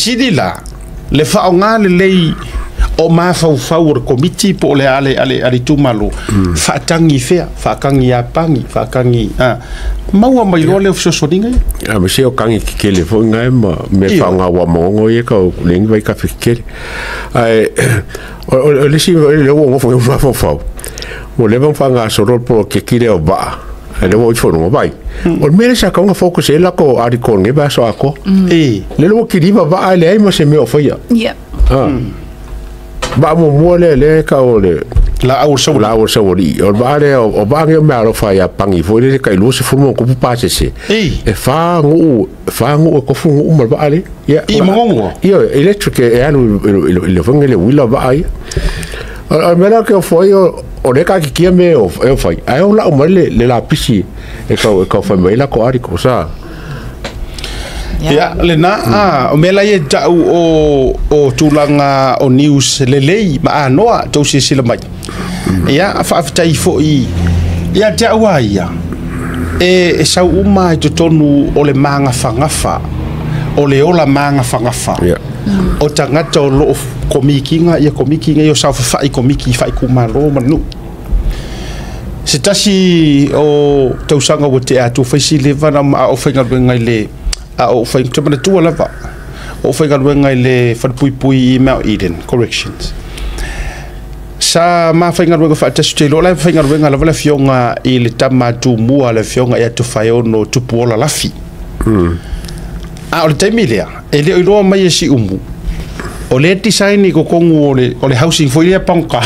Sili la le faaaoga lelei o mafaufau o le komiti po o le a le itumalo, faatagi i fea, faatagi ia Pani, faatagi a maua mai loa le fesoasoaniga ia. A ma se o kagi kekele foʻi gae ma mea faaaogā uamagogo ia kau legi vaikafe kekele. Ae o le isi le ua gofo mafaufau ua leva ona faagasolo le poloketi lea o vaa ae lea ua ou ifo i luga vai. O le mea lea sa tatau ona focus i ai lako article i lenei vaiaso atoa. Lea ua kiliva vaa e leai ma se mea o faia. Vaa muamua lea lea e tau o le laau o le saualii. Laau o le saualii. O le vaa lea, o vaa nei o meaalofa ia Pani foi lele tai 20 ma ona tupu pasese. E 4 nuu, 4 nuu e tofu nuu ma le vaa lea. Ia, I Magogo? Ia, electric e alu i le foi le uila vaa ia. O le mea la ke o foi o le katitia me o e o fai. Ae o lau mai le lapisi e kau fai mai la ko ariko sa. Ia, lena, a, o mea la ia tau o tulaga o news lelei ma anoa tou silasila mai. Ia, faafetai foʻi ia te au a ia, e sau uma i totonu o le magafagafa, o le ola magafagafa. O tagata o loo komikiga ia komikiga ia o saofafai komiki faaikumalo ma le nuu. Se tasi o tausaga ua tea atu faisi leva na ma o faigaluega i le a o fai te manatua lava o faigaluega i le falepuipui i Mount Eden Corrections. Sa mafaigaluega faatasi te iloa la e faigaluega lava le afioga i le tama tumua le afioga ia Tofaeono Tupuola Lafi. A o le taimi lea, e le o iloa mai e Siumu, o le design i totonu o le housing foi lea pagota.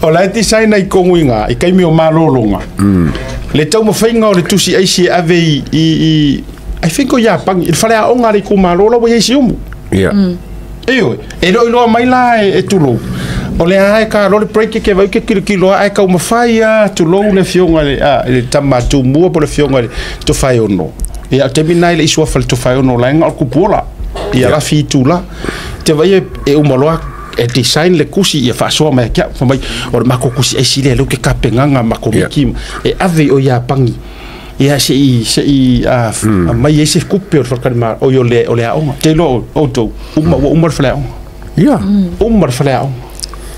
O le design ai tonu i ngā, i taimi o malologa. Le taumafaiga o le tusi aisi e ave i I think o Iapani, i le faleaoga a le itumalo la ua i ai Siumu. Ioe, e le o iloa mai la e tulou. O le a e ka lo le break ke vai ke kilo kilo a e kau mawhai a tulou le afioga i le tama tumua po le afioga i le Tofaeono. Ia, o taimi na i le isuafa le Tofaeono laega o le Kupuola. Ia la fitu la. Te vai e umaloa e design le kusi ia faasoa mai kia fa mai o le mako kusi ai sile lo ke kapengaga ma komiki e ave o Iapani. Ia se i a mai ai se kupe o le whakarima o o le aoga. Te iloa o outou, uma ua uma le faleaoga. Uma le faleaoga.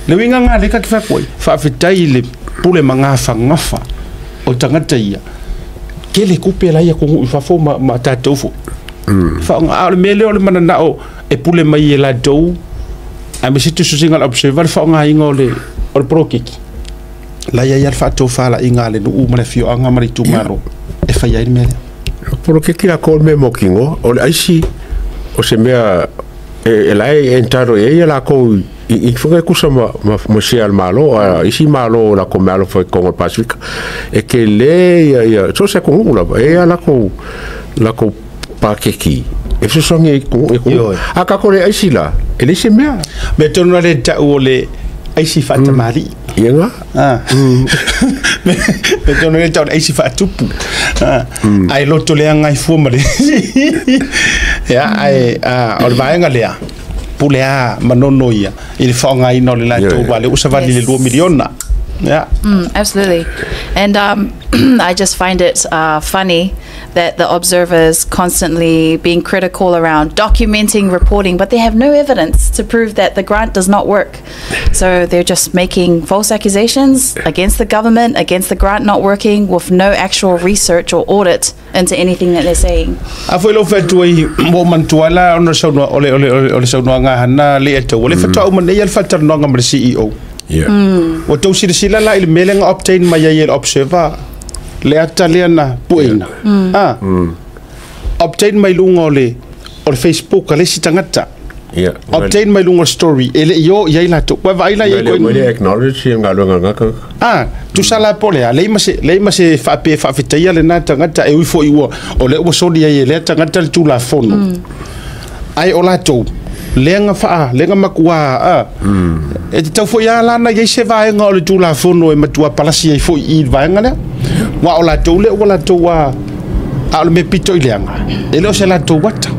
Le uiga ngā le ka ki whakoi. Whaafetai i le pule magafagafa o tagata ia. Kele kupe la ia kongu i fafo ma tātou fo. Whaonga a o le mea lea o le mananao e pule mai e latou a me se tususinga le observer le whaonga inga o le poloketi. La ia ia le whaatofala i ngā le nuu ma le fioanga ma le itumalo. E whai ai le mea lea. Poloketi la ko me mokingo o le aisi o se mea e la e entitled e ia la ko i whanga kusa ma se al malo a isi malo la ko malo foi Kongo Pasifika e ke le ia ia so se ko la e ia la ko pakeki e so songi e ko Ioe. A ka ko le aisi la e le se mea. Me tonu le tau o le aisi whaatamari. Ia nga. Ah. Me tonu le tau o le aisi whaatupu. Ah. Ai loto le anga i fua ma le. Ia, ai, o le vaenga lea. Pule a manono ia. I le whaonga ina o le latou Ia, ia. wale usavali le 2 miliona. Ia. Absolutely. And I just find it funny that the observers constantly being critical around documenting, reporting, but they have no evidence to prove that the grant does not work. So they're just making false accusations against the government, against the grant not working, with no actual research or audit into anything that they're saying. A foi lau whatua i mo mantua la ona saunua o le saunoaga hana le e tau. O le whatua uma nei le whataranoaga ma le CEO. Ua tou silasila la i le mea lea na obtain mai ai e le observer le ata lea na pueina. Ah. Obtain mai luga o le Facebook a le isi tagata. Obtain mai luga o le story e le i o i ai latou. Ua vaai la i ai Le koe. le acknowledge ia galuega ngaka. Ah, tusa la po lea, lei ma se whaape whaafetaia le nā tagata e ui foi ua, o le ua soli ai e lea tagata le tulafono. Ai o latou, lea nga whaa, lea nga makua, ah. E te tau foi a lana i se vaenga o le tulafono e matua palasi ai foi i le vaenga lea. Wa o latou le ua latou a o le me pito i leanga. E le o se latou wata.